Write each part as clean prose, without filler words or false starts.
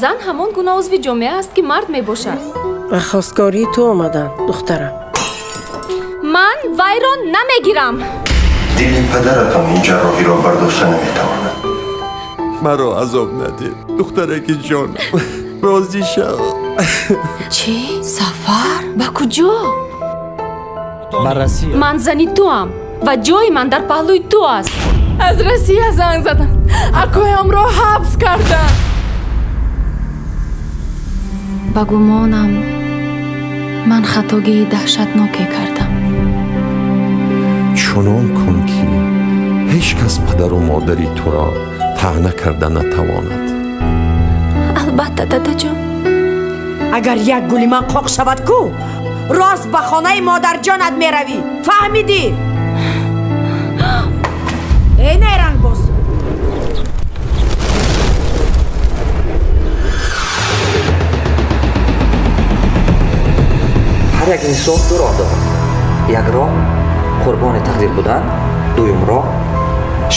Зан ҳамон гуна узви ҷомеа аст, ки мард мебошад. Ба хостгории ту омаданд, духтарам. Ман вайро намегирам. Дили падаратон ин ҷарроҳиро бардошта наметавонад. Маро азоб надеҳ, духтараки ҷонам, розӣ шав. Чӣ? Сафар? Ба куҷо? Ба Россия. Ман зани туам ва ҷои ман дар паҳлӯи ту аст. Аз Россия занг задам, акоямро ҳабс кардам. Ба гумонам, ман хатогии даҳшатноке кардам. Чунон кун, ки ҳеҷ кас падару модари туро таъна карда натавонад. Албатта, дадаҷон. Агар як гули ман қоқ шавад ку, рост ба хонаи модарҷонат меравӣ, фаҳмидӣ? Эй, найрангбоз! Ҳар як инсон ду роҳ дорад: як роҳ қурбони тақдир будан, дуюм роҳ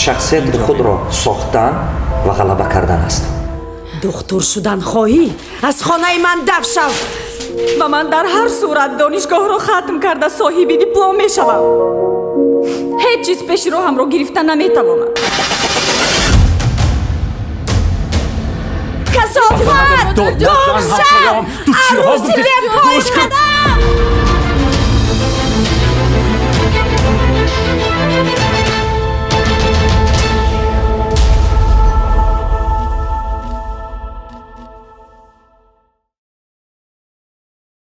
шахсияти худро сохтан ва ғалаба кардан аст. Духтур шудан хоҳӣ, аз хонаи ман даф шав. Ва ман дар ҳар сурат донишгоҳро хатм карда, соҳиби диплом мешавам. Ҳеҷ чиз пеши роҳамро гирифта наметавонад. Касофат, гум шав, арӯси бепои.